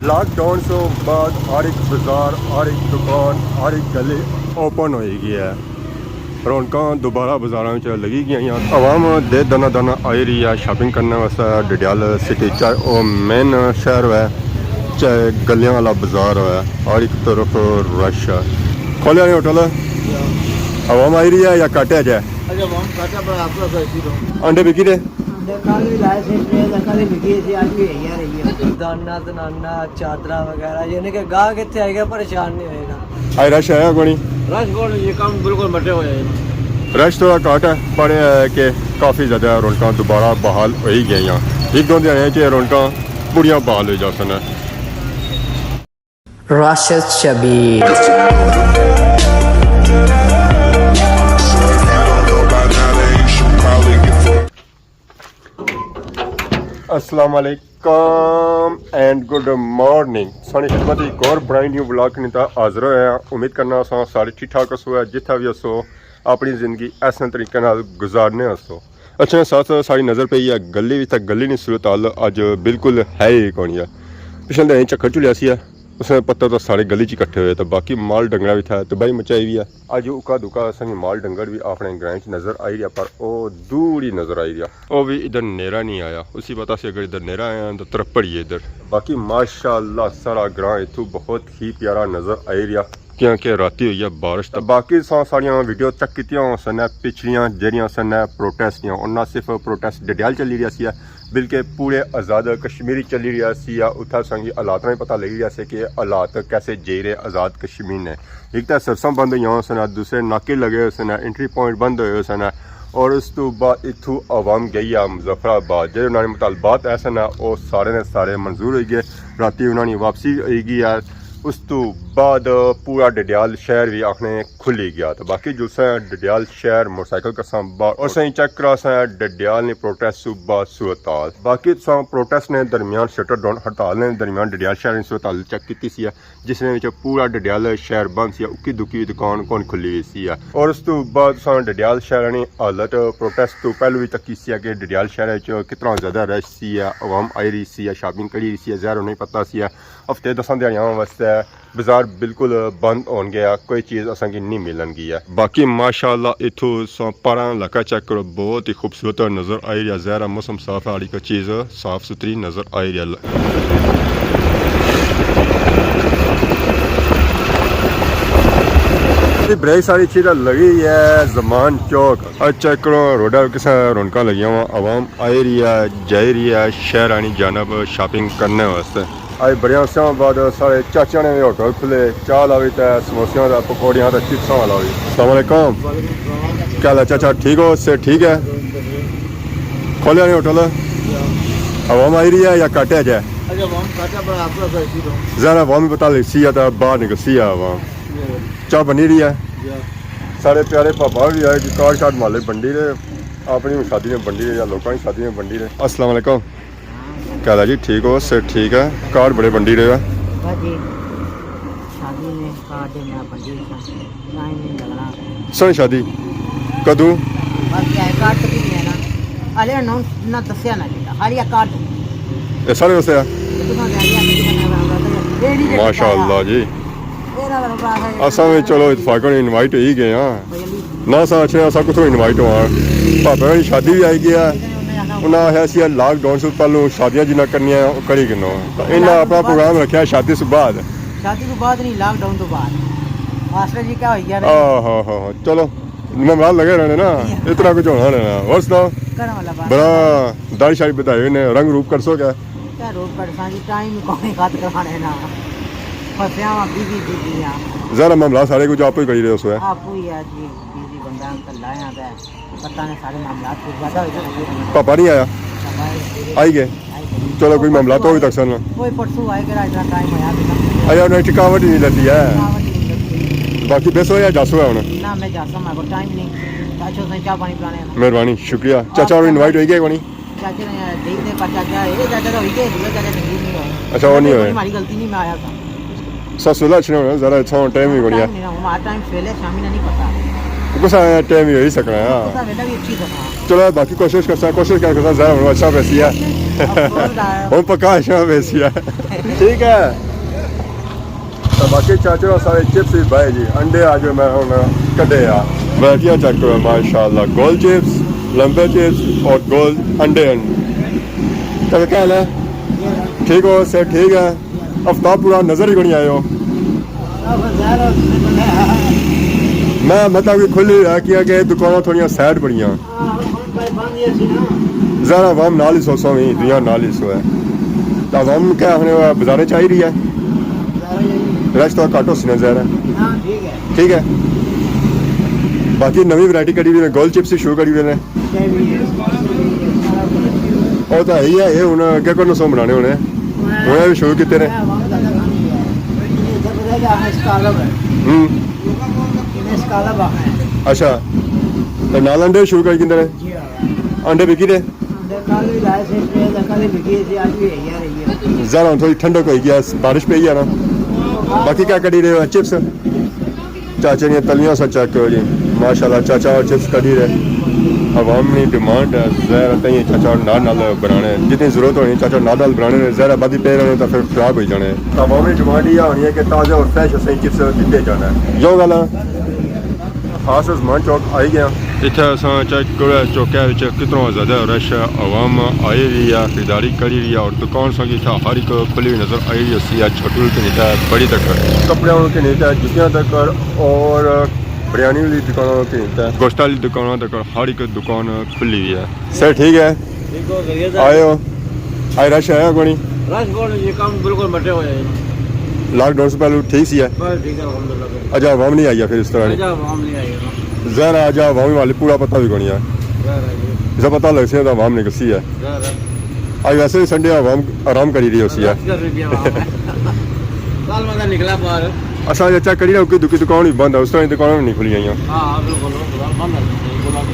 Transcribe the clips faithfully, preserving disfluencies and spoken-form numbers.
لاک ڈاؤن سے بعد ہر ایک بازار، ہر ایک دکان، ہر ایک گلی اوپن ہوئی گئی ہے۔ رونقاں دوبارہ بازاراں وچ لگی گئیاں۔ عوام دے دانا دانا آئی رہی ہے شاپنگ کرنے واسطے۔ ڈڈیال سٹی، چاہے او مین شہر ہوئے، چاہے گلیاں والا بازار ہوئے، ہر ایک طرف رش ہے۔ کھولیا نہیں ہوٹل؟ عوام آئی رہی ہے یا گھٹ ہے جے؟ اچھا، عوام گھٹ ہے، پر آپ کا ایسی تو۔ انڈے بکی رہے؟ انڈے کل بھی لائے سے، ٹرے کل بھی بکی سی، اج بھی ہے رہی ہے۔ دانا زنانا، چادرہ وغیرہ، یعنی کہ گاہک اتھے آئے گا، پریشان نہیں ہوئے گا۔ اج رش آیا کونی؟ رش کون، یہ کام بالکل مٹے ہوئے ہیں۔ رش تھوڑا گھٹ ہے، پر یہ ہے کہ کافی زیادہ رونقاں دوبارہ بحال ہوئی گئیاں۔ ایک دو دن ہے کہ رونقاں بڑیاں بحال ہوئی جاسن۔ راشد شبیر۔ السلام علیکم اینڈ گڈ مارننگ۔ سانی خدمت ایک اور برانڈ نیو ولاگ کنی تا حاضر ہوئے ہیں۔ امید کرنا اساں سارے ٹھیک ٹھاک ہسو ہے، جتھا بھی ہسو اپنی زندگی احسن طریقے نال گزارنے ہسو۔ اچھا، ساتھ ساتھ ساری نظر پئی ہے گلی وچ، تاں گلی نی صورتحال اج بالکل ہے ہی کونی ہے۔ پچھلے دن چکر چلیا سی ہے، اس نے پتہ تو سارے گلی چ اکٹھے ہوئے، تو باقی مال ڈنگرا بھی تھا، تباہی مچائی بھی ہے۔ اج اکا دکا اساں کی مال ڈنگر بھی اپنے گرائیں چ نظر آئی رہیا، پر او دور ہی نظر آئی رہیا۔ او بھی ادھر نیرا نہیں آیا، اسی پتہ سی اگر ادھر نیرا آیا تو ترپڑ ہی ادھر۔ باقی ماشاءاللہ سارا گراں اتھوں بہت ہی پیارا نظر آئی رہیا، کیونکہ راتی ہوئی ہے بارش۔ تو باقی سا ساریاں ویڈیو چیک کیتیاں ہو سن پچھلیاں جیڑیاں سن پروٹیسٹ دیاں، اور نہ صرف پروٹیسٹ ڈڈیال چلی رہیا سی، بلکہ پورے آزاد کشمیر چلی رہیا سی۔ اتھا سنگی حالات نہیں پتہ لگی رہیا سی کہ حالات کیسے جی رہے آزاد کشمیر نے۔ ایک تو سرساں بند ہوئیاں سن، دوسرے ناکے لگے ہوئے سن، انٹری پوائنٹ بند ہوئے سن، اور اس تو بعد اتھو عوام گئی ہے مظفر آباد۔ جہڑے انہوں نے مطالبات ہے سن، وہ سارے نے سارے منظور ہوئی گئے۔ راتی انہوں نے واپسی ہوئی گئی ہے۔ اس تو بعد پورا ڈڈیال شہر بھی آخنے کھلی گیا۔ تو باقی جو سا ڈڈیال شہر موٹرسائیکل کا ساں باہر، اور سائیں چیک کرا سا ڈڈیال نے پروٹیسٹ صوبہ صورتحال۔ باقی سا پروٹیسٹ نے درمیان، شٹر ڈاؤن ہڑتال نے درمیان ڈڈیال شہر نے صورتحال چیک کیتی سی ہے، جس نے وچ پورا ڈڈیال شہر بند سی، اکی دکی دکان کون کھلی ہوئی سی ہے۔ اور اس تو بعد سا ڈڈیال شہر نے حالت پروٹیسٹ تو پہلو بھی تکی سی ہے کہ ڈڈیال شہر وچ کتنا زیادہ رش سی ہے، عوام آئی رہی سی ہے، شاپنگ کری رہی سی ہے، ظاہر نہیں پتہ سی ہے۔ ہفتے دساں دیہاڑیاں واسطے بازار بالکل بند ہون گیا، کوئی چیز اساں کی نہیں ملن گئی ہے۔ باقی ماشاءاللہ اتھوں ساں پارا علاقہ چیک کرو، بہت ہی خوبصورت نظر آئی رہیا۔ ظاہر ہے موسم صاف ہے، ہر ایک چیز صاف ستھری نظر آئی رہی ہے۔ بریک ساری چیز لگی ہے زمان چوک۔ اج چیک کرو روڈا کسا رونقاں لگیاں ہوا، عوام آئی رہی ہے، جائی رہی ہے شہر آنی جانب شاپنگ کرنے واسطے۔ آج بڑے عرصے بعد سارے چاچیاں نے بھی ہوٹل کھلے، چاہ لاوی تے سموسیاں تے پکوڑیاں تے چپساں والا بھی۔ السلام علیکم۔ وعلیکم السلام۔ کیا حال ہے چاچا، ٹھیک ہو؟ صحت ٹھیک ہے؟ کھولیا نہیں ہوٹل؟ عوام آئی رہی ہے یا گھٹ ہے جے؟ اچھا، عوام گھٹ ہے، پر آپ کا ایسی تو۔ ذرا عوام بھی پتہ لگ سی ہے تو باہر نکل سی ہے عوام۔ چاہ بنی رہی ہے؟ سارے پیارے پاپا بھی آئے کہ کارڈ شارڈ مالے بنڈی رہے، اپنی شادی میں بنڈی رہے یا لوکاں کی شادی میں بنڈی رہے۔ السلام علیکم۔ کیا حال ہے جی؟ ٹھیک ہو؟ صحت ٹھیک ہے؟ کارڈ بڑے بنڈی رہے ہو۔ بس جی، شادی میں کارڈ دینا بنڈی رہے، ٹائم نہیں لگنا۔ سن شادی کدوں؟ بس یہ کارڈ تو بھی نہیں ہے نا۔ الے نہ، نہ دسیا نہ کیتا، خالی یہ کارڈ۔ یہ سارے واسطے ہے؟ یہ تو میں یہ نہیں ماشاءاللہ جی۔ اساں وی چلو اتفاقاً انوائٹ ہوئی گئے ہاں۔ نہ اساں اچھنے اساں کتھوں انوائٹ ہواں۔ پاپے ہوری شادی وی آئی گئی ہے۔ انہاں آخیا سی لاک ڈاؤن سے پہلوں شادیاں جنہاں کرنیاں او کری گھنو۔ تاں انہاں اپنا پروگرام رکھیا شادی سے بعد۔ شادی تو بعد نہیں، لاک ڈاؤن تو بعد۔ ماسٹر جی کیا ہوئی گیا؟ آہو، ہو، ہو۔ چلو، ممرات لگے رہنے نا، اتنا کچھ ہونا رہنا۔ اور سناؤ؟ کرم اللہ بس۔ بڑا داڑھی شاڑھی بدھائی ہوئی نے، رنگ روپ کرسو کیا؟ کیا روپ کرساں جی، ٹائم ہی کوئی خط کرانے نا۔ پھنسیا واں، بزی، بزی ہاں۔ ذرا معاملہ سارے کچھ آپ ہی کری رہے ہو سو ہے؟ آپ ہی ہے جی، بزی بندہ ہم کلایا پہ۔ پتہ نہیں سارے معاملات کچھ زیادہ ہو جاتے ہیں۔ پاپا نہیں آیا؟ پاپا آئی گئے؟ آئی گئے۔ چلو، کوئی معاملہ تو بھی تک سن۔ کوئی پرسوں آئے گا، اتنا ٹائم ہویا بھی نہ۔ اچھا، انہیں ٹکاوٹ ہی نہیں لگتی ہے۔ ٹکاوٹ ہی نہیں لگتی۔ باقی بیسو یا جاسو ہے ہن؟ نہ، میں جاسو، میں کو ٹائم نہیں۔ اچھا، اس نے چاہ پانی پلانے ہیں۔ مہربانی، شکریہ۔ چاچا اور انوائٹ ہوئی گئے کونی؟ چاچے نے دے دے، پر چاچا، اے چاچا تو ہوئی گئے، دوسرا چاچا چنگی نہیں ہوئے۔ اچھا، وہ نہیں ہوئے۔ ہماری غلطی نہیں، میں آیا تھا۔ سس ویلا اچھنے ہونے، زیادہ اتھا ہون ٹائم بھی کونی ہے۔ ٹائم نہیں نا، ہمارا ٹائم سویلے شامی نا نہیں پتا۔ کسا ٹائم ہی ہوئی سکنا ہے، ہاں۔ کسا ویلا بھی اچھی سکنا۔ چلو، باقی کوشش کرساں، کوشش کیا کرساں، زیادہ ہونا اچھا پیسی ہے۔ ہن پکا شاہ ویسی ہے۔ ٹھیک ہے۔ تو باقی چاچو سارے چپس بھی بھائی جی، انڈے آ جو میں ہن کڈے آ۔ ورائٹیاں چیک کرو ماشاءاللہ، گول چپس، لمبے چپس اور گول انڈے ہیں۔ تو کیا حال ہے؟ ٹھیک ہو؟ صحت ٹھیک ہے؟ ہفتہ پورا نظر ہی کونی آئے ہو۔ میں مطلب کہ کھلی ہوئی ہے، کیا کہ دکاناں تھوڑیاں سائیڈ بڑیاں۔ ظاہر عوام نال ہی سوسو ہی، دنیا نال ہی سو ہے۔ تو عوام کیا آخنے ہوا، بازارے چاہی رہی ہے؟ رش تو گھٹ ہو سی نا ظاہر ہے۔ ٹھیک ہے۔ باقی نوی ورائٹی کری ہوئی نے، گول چپس ہی شروع کری ہوئے نے۔ وہ تو ہے ہی ہے، یہ ہن اگے کون سو بنانے ہونے۔ ہن بھی شروع کیتے نے۔ ہوں۔ اچھا۔ تو نال انڈے شروع کر کیتے نے؟ انڈے بکی دے؟ ذرا ہن تھوڑی ٹھنڈک ہوئی گیا، بارش پئی ہے نا۔ باقی کیا کری رہے ہو؟ چپس؟ چاچے نے تلیاں سا چیک کرو جی، ماشاءاللہ چاچا اور چپس کڈی رہے۔ عوام نی ڈیمانڈ ہے، ظاہر ہے تئیں چاچا نال نال بنانے، جتنی ضرورت ہونی چاچا نال نال بنانے نے، ظاہر ہے بعد پے رہنے تو پھر خراب ہوئی جانے۔ عوام نی ڈیمانڈ یہ ہونی ہے کہ تازہ اور فریش اسیں چپس دیتے جانا ہے۔ جو گل ہے، خاص زمان چوک آئی گیا۔ اتھے اساں چیک کرو چوکے وچ کتنا زیادہ رش ہے، عوام آئی رہی ہے، خریداری کری رہی ہے اور دکان ساں کی اتھے ہر ایک کھلی ہوئی نظر آئی رہی ہے، چھوٹی ہوئی کنی تے بڑی تک، کپڑے ہوئی کنی تے جتیاں تک اور بریانی والی دکاناں کنی تے گوشت والی دکاناں تک ہر ایک دکان کھلی ہوئی ہے۔ سر ٹھیک ہے؟ ٹھیک ہو، خیریت ہے؟ آئے ہو؟ آج رش آیا کونی؟ رش کون جی، کم بالکل مٹے ہوئے ہیں۔ لاک ڈاؤن سے پہلے ٹھیک سی ہے؟ بس ٹھیک ہے، الحمدللہ۔ اچھا، عوام نہیں آئی ہے پھر اس طرح نہیں؟ اچھا، عوام نہیں آئی ہے۔ ظاہر ہے، اچھا، عوام والے پورا پتہ بھی کونی ہے۔ ظاہر ہے جی۔ جسا پتہ لگ سی تو عوام نکل سی ہے۔ ظاہر ہے۔ آج ویسے بھی سنڈے عوام آرام کری رہی ہو سی ہے۔ رش کر رہی ہے عوام۔ کل بندہ نکلا باہر۔ اساں اچھا کری رہا کہ دکی دکان بھی بند ہے، اس طرح دکاناں بھی نہیں کھلی آئیاں۔ ہاں، بالکل، بند ہے۔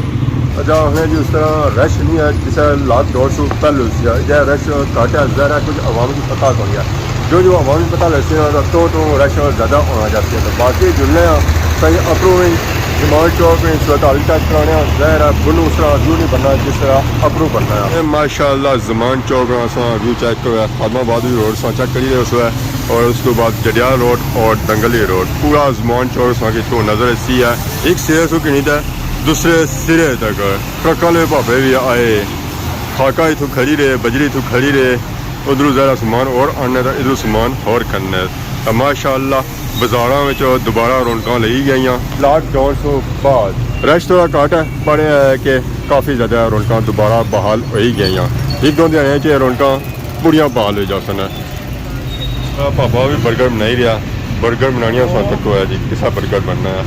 اچھا، ہن جی اس طرح رش نہیں ہے، جسے لاک ڈاؤن سے پہلے سی ہے، یہ رش گھٹ ہے، ظاہر ہے کچھ عوام کی پتہ کونی ہے۔ جو جو عوام کی پتہ لگسی نا، تو تو رش زیادہ ہونا چاہتی ہے۔ تو باقی جلنے ہیں، صحیح اپروں ہی زمان چوک میں صورتحال چیک کرانے ہیں، ظاہر ہے بنو اس طرح ویو نہیں بننا جس طرح اپروں بننا ہے۔ اے ماشاءاللہ زمان چوک اساں ویو چیک کرو، خادم آباد بھی روڈ ساں چیک کری رہے ہو سو ہے، اور اس کے بعد جڈیال روڈ اور دنگلی روڈ، پورا زمان چوک ساں کی تو نظر اسی ہے۔ ایک سرے سو کنی تے دوسرے سرے تک ٹرکاں لے پاپے بھی آئے، خاکا اتھوں کھڑی رہے، بجری اتھوں کھڑی رہے، ادھروں ذرا سامان اور آنے تے ادھروں سامان اور کھڑنے۔ تے ماشاءاللہ بازاراں وچ دوبارہ رونقاں لئی گئیاں۔ لاک ڈاؤن سوں بعد رش تھوڑا گھٹ ہے، پر اے ہے کہ کافی زیادہ رونقاں دوبارہ بحال ہوئی گئیاں۔ ایک دو دن اچ اے رونقاں پوریاں بحال ہوئی جاسن۔ آ پاپا بھی برگر بنائی رہیا، برگر بنانیاں ساں تک ہویا جی، کسا برگر بننا ہے۔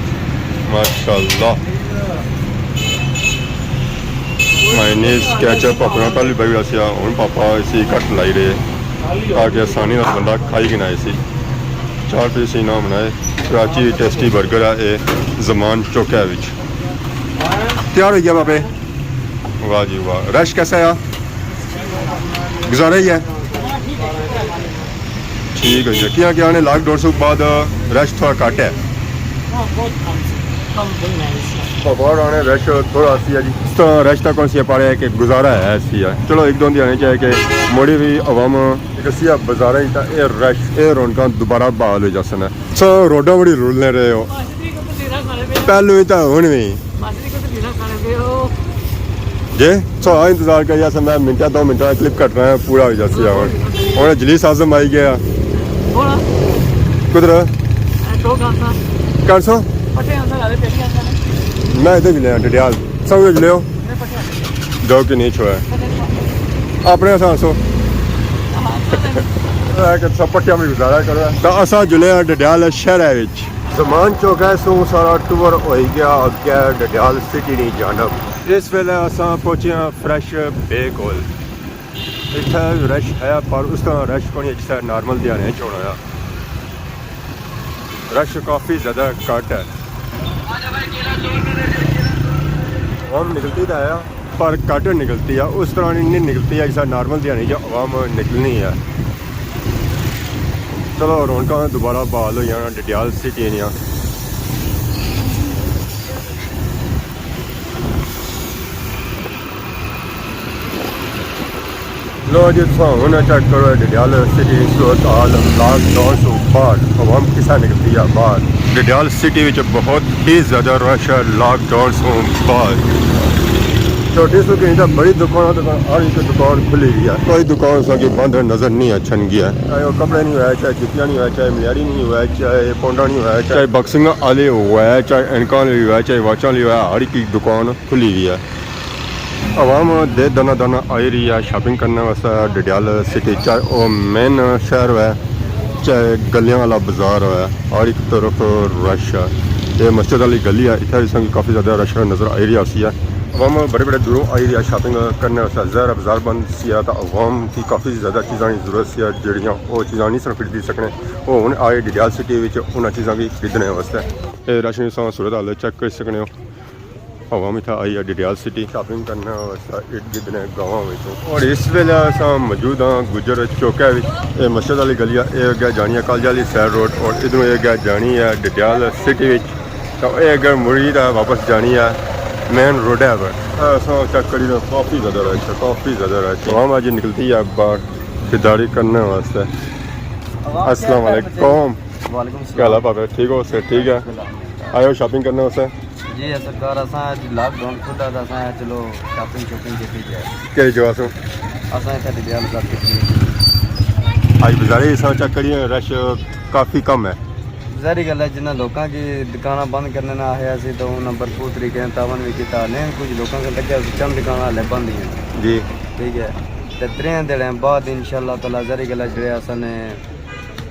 ماشاءاللہ۔ مائونیز، کیچپ اپنا پہلی باری رسیا، ہن پاپا اسی کٹ لائی رہے تاکہ آسانی نال بندہ کھائی گھنا اسی۔ چار پیس انعام بنائے۔ کراچی ٹیسٹی برگر ہے اے زمان چوکے وچ۔ تیار ہوئی گیا بابے۔ واہ جی واہ، رش کیسا ہے؟ گزارا ہی ہے۔ ٹھیک ہے جی، کیا کیا نے لاک ڈاؤن سے بعد رش تھوڑا گھٹ ہے۔ بازار آنے رش تھوڑا سی ہے جی، اس طرح رش تک کون سی پا رہے ہے کہ گزارا ہے سی ہے۔ چلو ایک دو دن آنے چاہے کہ مڑی بھی عوام ایک سی بازار ہی تا اے رش، اے رونقاں دوبارہ بحال ہو جاسن۔ سو روڈاں بڑی رولنے رہے ہو۔ پہلو ہی تا ہن بھی۔ جی، سو انتظار کریے سر، میں منٹا دو منٹا کلپ کٹنا ہے، پورا ہو جاسی ہے ہن۔ ہن جلیس اعظم آئی گیا۔ کدھر؟ کون سو؟ میں ادھر جلیا ڈڈیال۔ سب کچھ لیو۔ جو کہ نہیں چھوڑا۔ اپنے سا سو۔ کہ سب پٹیاں میں گزارا کرو۔ تو اساں جلے ہاں ڈڈیال شہر وچ۔ زمان چوک ہے سو سارا ٹور ہوئی گیا اگے ڈڈیال سٹی نی جانب۔ اس ویلے اساں پہنچے ہاں فریش بے کول۔ اتھے رش ہے پر اس طرح رش کونی جس طرح نارمل دیہاڑے چ ہونا ہے۔ رش کافی زیادہ گھٹ ہے۔ عوام نکلتی تو ہے پر گھٹ نکلتی ہے، اس طرح نہیں نکلتی ہے جس طرح نارمل دیہاڑے چ عوام نکلنی ہے۔ چلو رونقاں دوبارہ بحال ہوئی جانا ڈڈیال سٹی نیاں۔ لو جی، تساں ہن چیک کرو ڈڈیال سٹی صورت حال، لاک ڈاؤن سوں بعد عوام کسا نکلتی ہے باہر۔ ڈڈیال سٹی وچ بہت ہی زیادہ رش ہے لاک ڈاؤن سوں بعد۔ چھوٹی سوں کہ بڑی دکان، دکان، ہر ایک دکان کھلی ہوئی ہے، کوئی دکان سا کی بند نظر نہیں اچھن گیا۔ چاہے وہ کپڑے نہیں ہوا، چاہے جتیاں نہیں ہوا، چاہے ملیاری نہیں ہوا، چاہے پونڈا نہیں ہوا، چاہے باکسنگ والی ہوا، چاہے اینکاں والی ہوا، چاہے واچاں والی ہوا، ہر ایک دکان کھلی ہوئی ہے۔ عوام دے دانا دانا آئی رہی ہے شاپنگ کرنے واسطے۔ ڈڈیال سٹی، چاہے او مین شہر ہوئے، چاہے گلیاں والا بازار ہوئے، ہر ایک طرف رش ہے۔ یہ مسجد والی گلی ہے، اتھا بھی سنگ کافی زیادہ رش نظر آئی رہی سی۔ عوام بڑے بڑے دوروں آئی رہی ہے شاپنگ کرنے واسطے۔ ظاہر ہے بازار بند سی، تو عوام کی کافی زیادہ چیزاں کی ضرورت سی، جڑیاں وہ چیزاں نہیں سن خریدی سکنے، وہ ہن آئے ڈڈیال سٹی وچ انہاں چیزاں کی خریدنے واسطے۔ یہ رش نی صورت حال چیک کر سکنے ہو۔ عوام اتھا آئی ہے ڈڈیال سٹی شاپنگ کرنے واسطے ارد گرد نے گاواں وچوں۔ اور اس ویلے اساں موجود ہاں گجر چوکے وچ۔ اے مسجد والی گلی ہے، اے اگے جانی ہے کالج والی سائیڈ روڈ، اور ادھروں اے اگے جانی ہے ڈڈیال سٹی وچ۔ تو اے اگے مڑی تے واپس جانی ہے مین روڈ ہے پر۔ اے اساں چیک کری تے کافی زیادہ رش ہے، کافی زیادہ رش ہے۔ عوام اج نکلتی ہے باہر خریداری کرنے واسطے۔ السلام علیکم۔ وعلیکم السلام۔ کیا حال ہے پاپے؟ ٹھیک ہو؟ صحت ٹھیک ہے؟ الحمدللہ۔ آئے ہو شاپنگ کرنے واسطے؟ جی، اے سرکار، اساں اج لاک ڈاؤن کھلا تے اساں آخیا چلو شاپنگ شاپنگ کیتی جائے۔ کہڑی جگہ سو؟ اساں اتھے ڈڈیال کر کے۔ آج بازارے اساں چیک کریے، رش کافی کم ہے۔ ظاہری گل ہے، جنہاں لوکاں کی دکاناں بند کرنے نا آخیا سی تو انہاں بھرپور طریقے نال تعاون بھی کیتا، لیکن کچھ لوکاں کو لگیا سی چند دکاناں ہلے بند ہی ہیں۔ جی۔ ٹھیک ہے، تے ترے دن بعد انشاءاللہ تعالی ظاہری گل ہے جڑے اساں نے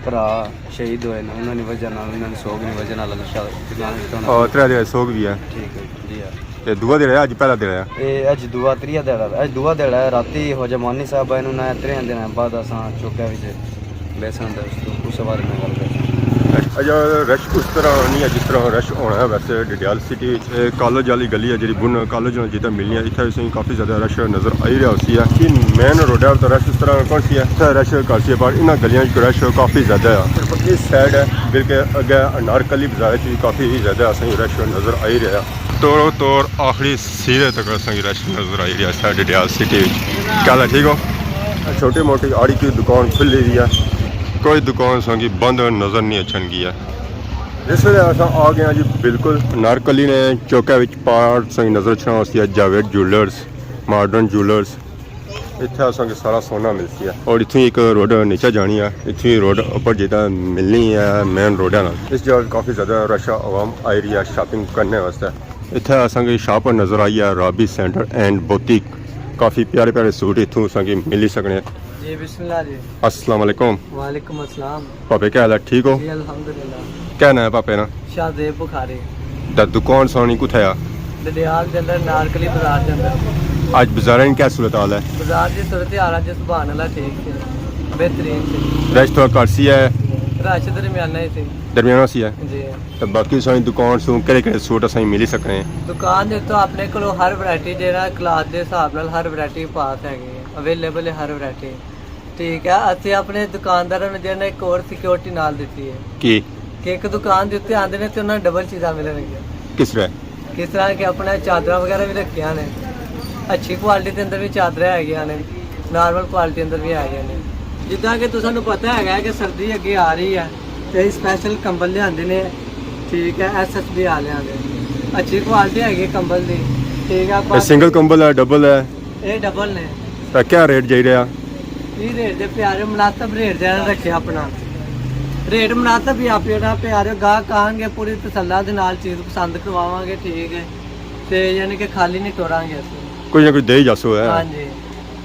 بھرا شہید ہوئے نے، انہاں نی وجہ نال، انہاں نی سوگ نی وجہ نال نشہ دکان وچ ہونا۔ او، ترے دن سوگ بھی ہے۔ ٹھیک ہے، جی ہاں۔ تے دعا دے رہا، اج پہلا دے رہا۔ اے اج دعا تریا دے رہا، اج دعا دے رہا ہے۔ راتی خواجہ مانی صاحب آئے نے، انہاں ترے دن بعد اساں چوکے وچ بیسن دے اس تو اس حوالے نال گل کرساں۔ اچھا، رش اس طرح نہیں ہے جس طرح رش ہونا ہے ویسے ڈڈیال سٹی وچ۔ اے کالج والی گلی ہے جڑی بن کالج نال جتھے ملنی ہے، اتھے اساں کی کافی زیادہ رش نظر آئی رہا ہوسی ہے۔ کہ مین روڈ ہے تو رش اس طرح کون سی ہے، اتھے رش کافی ہے، پر انہاں گلیاں وچ رش کافی زیادہ ہے۔ صرف اس سائیڈ ہے، بلکہ اگے انارکلی بازار وچ بھی کافی زیادہ اساں کی رش نظر آئی رہا ہے۔ توڑو توڑ آخری سیرے تک اساں کی رش نظر آئی رہا ہے ڈڈیال سٹی وچ۔ کیا حال ہے، ٹھیک ہو؟ چھوٹی موٹی آڑی کی دکان کھلی ہوئی ہے، کوئی دکان اساں کی بند نظر نہیں اچھن گیا۔ اس ویلے اساں آ گئے ہاں جی بالکل نارکلی نے چوکے وچ، پار سنگ نظر اچھنا ہوسی ہے جاوید جولرز، ماڈرن جولرز۔ اتھے اساں کی سارا سونا ملسی ہے۔ اور اتھوں ایک روڈ نیچے جانی ہے، اتھوں روڈ اوپر جیتا ملنی ہے مین روڈ ہے نا۔ اس جگہ کافی زیادہ رش ہے، عوام آئی رہی ہے شاپنگ کرنے واسطے۔ اتھے اساں کی شاپ نظر آئی ہے رابی سینٹر اینڈ بوتیک، کافی پیارے پیارے سوٹ اتھوں اساں کی ملی سکنے۔ جی، بسم اللہ جی۔ السلام علیکم۔ وعلیکم السلام۔ پاپے، کیا حال ہے؟ ٹھیک ہو؟ جی، الحمدللہ۔ کیا نام ہے پاپے نا؟ شاہزیب بخاری۔ تے دکان سانی کتھے آ؟ ڈڈیال دے اندر، نارکلی بازار دے اندر۔ اج بازاریں نی کیا صورت حال ہے؟ بازار دی صورت حال اج سبحان اللہ ٹھیک سی، بہترین سی۔ رش تھوڑا گھٹ سی ہے؟ رش درمیانہ ہی سی۔ درمیانہ سی ہے؟ جی۔ تے باقی سانی دکان سوں کہڑے کہڑے سوٹ اساں کی ملی سکنے ہیں؟ دکان دے تو اپنے کولوں ہر ورائٹی جیڑا کلاس دے حساب نال ہر ورائٹی پاس ہے، اویلیبل ہے ہر ورائٹی۔ ٹھیک ہے، اسی اپنے دکانداراں نوں جیڑھے ایک اور سیکیورٹی نال دتی ہے۔ کی؟ کہ ایک دکان دے اتے آندے نے تے انہاں نوں ڈبل چیزاں ملن گیاں۔ کس طرح؟ کس طرح کہ اپنے چادراں وغیرہ بھی رکھیاں نے، اچھی کوالٹی دے اندر بھی چادراں ہے گیاں نے، نارمل کوالٹی اندر بھی ہے گیاں نے۔ جداں کہ تساں نوں پتہ ہے گا کہ سردی اگے آ رہی ہے، تے اسپیشل کمبل لیاندے نے، ٹھیک ہے، ایس ایس بی آلیاں دے۔ اچھی کوالٹی ہے گی کمبل دی، ٹھیک ہے۔ اے سنگل کمبل ہے، ڈبل ہے؟ اے ڈبل نے۔ تے کیا ریٹ جائی رہیا؟ یہ ریٹ دے پیارے، مناسب ریٹ دے رکھے اپنا۔ ریٹ مناسب ہی آپ جیڑا پیارے گاہک آن گے، پوری تسلا دے نال چیز پسند کرواواں گے، ٹھیک ہے۔ تے یعنی کہ خالی نہیں ٹوراں گے اسی۔ کچھ نہ کچھ دے ہی جاسو ہے۔ ہاں جی۔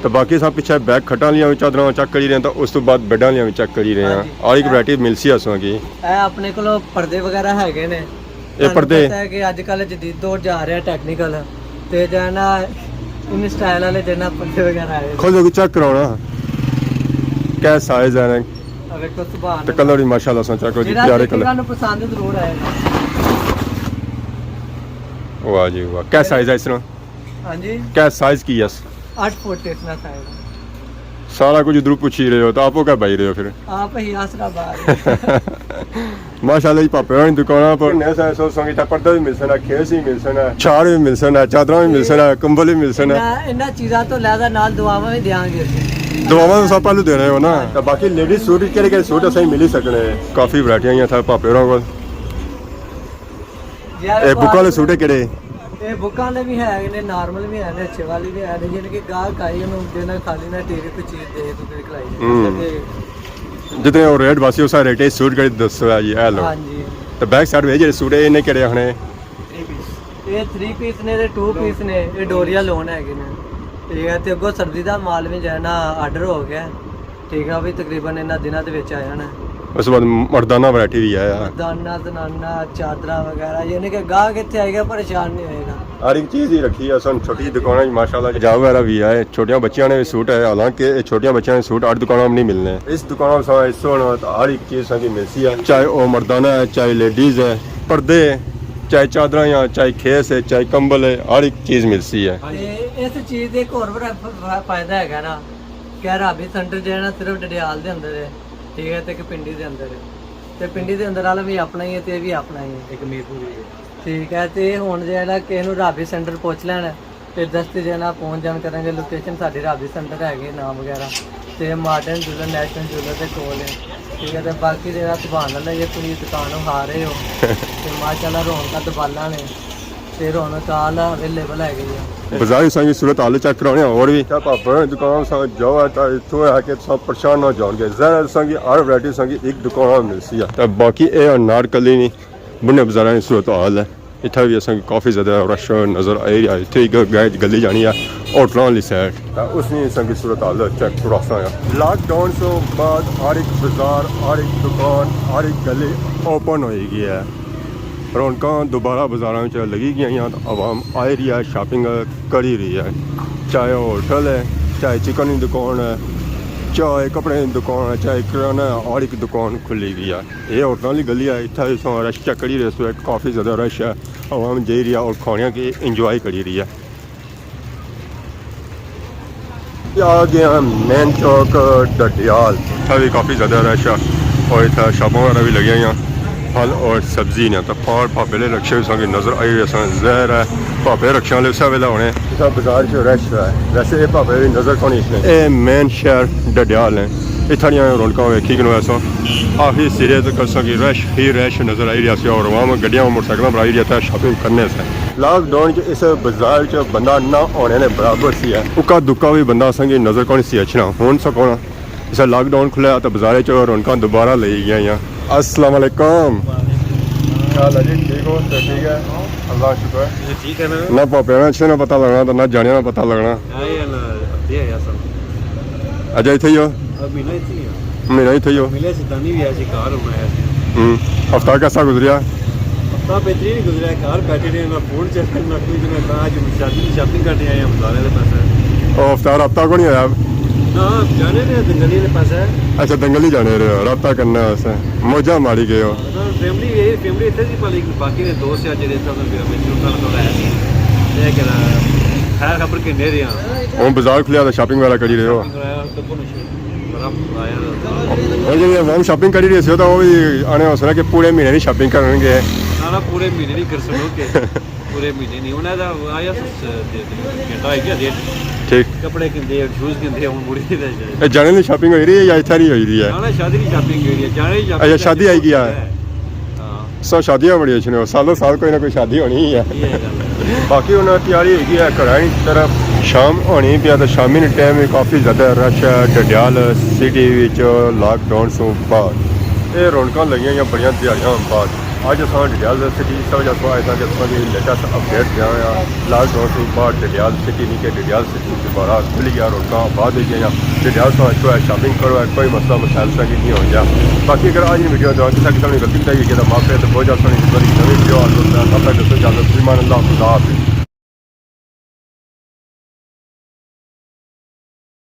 تے باقی اساں پچھے بیک کھٹاں لیاں وی چادراں چیک کری رہے ہیں، تے اس تو بعد بیڈاں لیاں وی چیک کری رہے ہاں۔ ہاں جی۔ ہر ایک ورائٹی ملسی اساں کی۔ اے اپنے کولو پردے وغیرہ ہے گے نے۔ اے تہانوں پردے؟ پتہ ہے کہ اج کل جدید دور جا رہا ٹیکنیکل، تے جو ہے نا، ان سٹائل والے جو ہے نا پردے وغیرہ آئے۔ کھولو کہ چیک کراؤ نا۔ کیا سائز ہے نا؟ اب ایک تو سبحان تے اللہ۔ کلر بھی ماشاءاللہ سا چیک کرو جی، جیڑا پیارے دیکھے کلر۔ گا، انہوں پسند ضرور آئے گا۔ واہ جی واہ، کیا سائز ہے اس طرح؟ ہاں جی۔ کیا سائز کی ہے؟ اٹھ فٹ اتنا سائز۔ سارا کچھ ادھروں پوچھی رہے ہو، تو آپ کو کیا بھائی رہے ہو پھر؟ آپ ہی آسرا بار۔ ماشاءاللہ جی، پاپے ہوراں دی دکاناں پر نئے سارے سوچ سنگیت ہے، پردہ بھی مل سنا، کھیس بھی مل سنا، چھاڑ بھی مل سنا، چادراں بھی مل سنا، کمبل بھی مل سنا۔ انہاں، انہاں چیزاں تو علیحدہ نال دعاواں بھی دیاں گے اسی۔ دعاواں تو سب پہلو دینے ہو نا۔ تے باقی لیڈیز سوٹ کہڑے کہڑے سوٹ اساں ملی سکنے؟ کافی ورائٹیاں ہیں تھا پاپے ہوراں کول۔ یار، اے بکاں والے سوٹ ہے کہڑے؟ اے بکاں والے بھی ہے نے، نارمل بھی ہے نے، اچھے والے بھی ہے نے، یعنی کہ گاہک آئی انہوں دینا خالی نہ ٹیری کوئی چیز دے تو پھر کھلائی۔ ہوں۔ تے جتنے وہ ریٹ واسی اس ریٹ سوٹ کہڑے دسو ہے جی، اے لو۔ ہاں جی۔ تے بیک سائیڈ وچ جڑے سوٹ ہے انہیں کہڑے آخنے؟ اے تھری پیس نے، تے ٹو پیس نے، اے ڈوریا لون ہے کہ نے۔ ٹھیک ہے، تے اگوں سردی دا مال بھی جو ہے نا آرڈر ہو گیا ہے۔ ٹھیک ہے، ابھی تقریباً انہاں دناں دے وچ آیا نا۔ اس بعد مردانہ ورائٹی بھی آیا۔ مردانہ، زنانہ، چادرہ وغیرہ، یعنی کہ گاہک اتھے آئے گا پریشان نہیں ہوئے گا۔ ہر ایک چیز ہی رکھی ہے، سن چھوٹی دکاناں وچ ماشاءاللہ حجاب وغیرہ بھی ہے، چھوٹیاں بچیاں نے بھی سوٹ ہے، حالانکہ یہ چھوٹیاں بچیاں نے سوٹ ہر دکاناں میں نہیں ملنے۔ اس دکان میں سو ہونا تو ہر ایک چیز سانگی ملسی ہے، چاہے وہ مردانہ ہے، چاہے لیڈیز ہے، پردے، چاہے چادراں یا چاہے کھیس ہے، چاہے کمبل ہے، ہر ایک چیز ملسی ہے۔ تے اس چیز دے ایک ہور بڑا ف-، ف-، فائدہ ہے نا کہ رابی سینٹر جو ہے نا صرف ڈڈیال دے اندر ہے، ٹھیک ہے، تے کہ پنڈی دے اندر ہے، تے پنڈی دے اندر والا بھی اپنا ہی ہے تے یہ بھی اپنا ہی ہے۔ ایک میرپور بھی ہے۔ ٹھیک ہے، تے ہن جیڑا کسے نوں رابی سینٹر پہنچ لینا ہے، تے دستی جیڑا پہنچ جان کریں گے، لوکیشن ساڈی رابی سینٹر ہے گی، نام وغیرہ تے ماڈرن جولر، نیشنل جولر دے کول ہے۔ ٹھیک ہے، تے باقی جیڑا سبحان اللہ یہ پوری دکان ہو کھا رہے ہو، تے ماشاءاللہ رونقاں دبالا نے، تے رونق حال اویلیبل ہے گئی ہے۔ بازار سانگی صورت حال چیک کرانے اور بھی۔ کیا پاپا دکان سا جاؤ ہے تو اتھوں ہے کہ سب پریشان نہ جان گے، ظاہر ہے سانگی ہر ورائٹی سانگی ایک دکان ملسی ہے۔ تے باقی اے انارکلی نہیں، بنے بازاراں دی صورت حال ہے۔ اتھا بھی اساں کی کافی زیادہ رش نظر آئی رہا ہے۔ اتھے ایک گائے گلی جانی ہے ہوٹلاں والی سائڈ۔ تے اس نے اساں کی صورت حال چیک کراساں ہے۔ لاک ڈاؤن سے بعد ہر ایک بازار، ہر ایک دکان، ہر ایک گلی اوپن ہوئی گئی ہے۔ رونقاں دوبارہ بازاراں وچ لگی گئیاں تے عوام آئی رہی ہے، شاپنگ کری رہی ہے۔ چاہے ہوٹل ہے، چاہے چکن کی دکان ہے، چاہے کپڑے کی دکان ہے، چاہے کریانہ ہے، ہر ایک دکان کھلی گئی ہے۔ یہ ہوٹلاں والی گلی ہے، اتھا اس وقت رش چیک کری رہے سو، کافی زیادہ رش ہے۔ عوام جائی رہی ہے اور کھانے کی انجوائے کری رہی ہے۔ آ گئے ہیں مین چوک ڈڈیال۔ اتھا بھی کافی زیادہ رش ہے اور اتھا شاپاں وغیرہ بھی لگی ہوئی ہیں۔ پھل اور سبزی نے تو پار پاپے لے رکشے بھی سانگے نظر آئی رہے سن۔ ظاہر ہے پاپے رکشے والے اسے ویلے ہونے۔ اتھا بازار چ رش ہے، ویسے یہ پاپے بھی نظر کون اس نے۔ اے مین شہر ڈڈیال ہے۔ اتھا دیاں رونقاں ویکھی کنو ایسا آخری سرے تک اساں کی رش ہی رش نظر آئی رہیا سی اور عوام گڈیاں اور موٹر سائیکلاں پر آئی رہیا تھا شاپنگ کرنے سے۔ لاک ڈاؤن کے اس بازار چ بندہ نہ ہونے نے برابر سی ہے۔ اکا دکا بھی بندہ اساں کی نظر کون سی اچھنا ہون سکونا۔ اسا لاک ڈاؤن کھلیا تو بازار چ رونقاں دوبارہ لئی گیا۔ السلام علیکم۔ کیا حال ہے جی؟ ٹھیک ہو؟ سب ٹھیک ہے؟ اللہ کا شکر ہے۔ ٹھیک ہے نا؟ نہ پاپے نا اچھے نا پتہ لگنا تو نہ جانے نا پتہ لگنا۔ آئے نا، ابھی آیا سب۔ اچھا، اتھے ہی ہو؟ اب مہینہ اتھے ہی ہو۔ مہینہ اتھے ہی ہو؟ ملے سی، دانی بھی آیا سی، کار ہونا آیا سی۔ ہوں۔ ہفتہ کیسا گزریا؟ ہفتہ بہترین گزریا، کار بیٹھے رہے، نہ فون چلے، نہ کوئی نہ، نہ اج شادی، شاپنگ کرنے آئے ہیں، بازارے دے پیسے۔ او ہفتہ رابطہ کو نہیں ہویا؟ نہ، جانے رہے دنگلی دے پیسے۔ اچھا، دنگلی جانے رہے ہو، رابطہ کرنا ہے اسے۔ موجہ ماری گئے ہو۔ فیملی، یہ فیملی اتھے سی، پر لیکن باقی نے دوست یار جڑے اتھے سن، پھر میں چلو کر تھوڑا ایسے۔ یہ کہ خیر خبر کہ نہیں رہیا۔ ہوں بازار کھلیا تو شاپنگ وغیرہ کری رہے ہو؟ ہوں جی، عوام شاپنگ کری رہے سی تو وہ بھی آنے ہو سنا کہ پورے مہینے نہیں شاپنگ کرن گے۔ نہ، نہ، پورے مہینے نہیں کر سنو کہ پورے مہینے نہیں۔ انہیں دا آیا س-، س-، دے-، دے-، گھنٹہ آئی گیا ڈیڑھ۔ ٹھیک۔ کپڑے کندے، شوز کندے، ہوں مڑی دے دے۔ اے جانے دی شاپنگ ہوئی رہی ہے یا اتھا نہیں ہوئی رہی ہے؟ نہ، نہ، شادی دی شاپنگ ہوئی ہے، جانے دی شاپنگ اچھا، شادی آئی گیا ہے۔ ہاں۔ سو شادیاں بڑی اچھے نے، سالوں سال کوئی نہ کوئی شادی ہونی ہی ہے۔ یہ ہے گل۔ باقی انہاں تیاری ہوئی گئی ہے گھراں نی طرف، شام ہونی پیا تے شامی نے ٹائم وی کافی زیادہ رش ہے ڈڈیال سٹی وچ لاک ڈاؤن سوں بعد۔ اے رونقاں لگیاں یا بڑیاں دیہاڑیاں بعد۔ اج اساں ڈڈیال سٹی اس وجہ سوں آئے تھا کہ اساں کی لیٹسٹ اپڈیٹ دیاں یا لاک ڈاؤن سوں بعد ڈڈیال سٹی نہیں کہ ڈڈیال سٹی دوبارہ کھلی گیا، رونقاں آباد ہوئی گئیاں۔ ڈڈیال سوں اچھو ہے، شاپنگ کرو ہے، کوئی مسئلہ مسائل سا کی نہیں ہو گیا۔ باقی اگر آج کی ویڈیو دوران کسا قسم کی غلطی بتائی ہوئی ہے تو معاف کرے تو بہت زیادہ سونی نوی ویڈیو آ سکتا ہے۔ تب تک دوستو اجازت، فی امان اللہ، خدا حافظ۔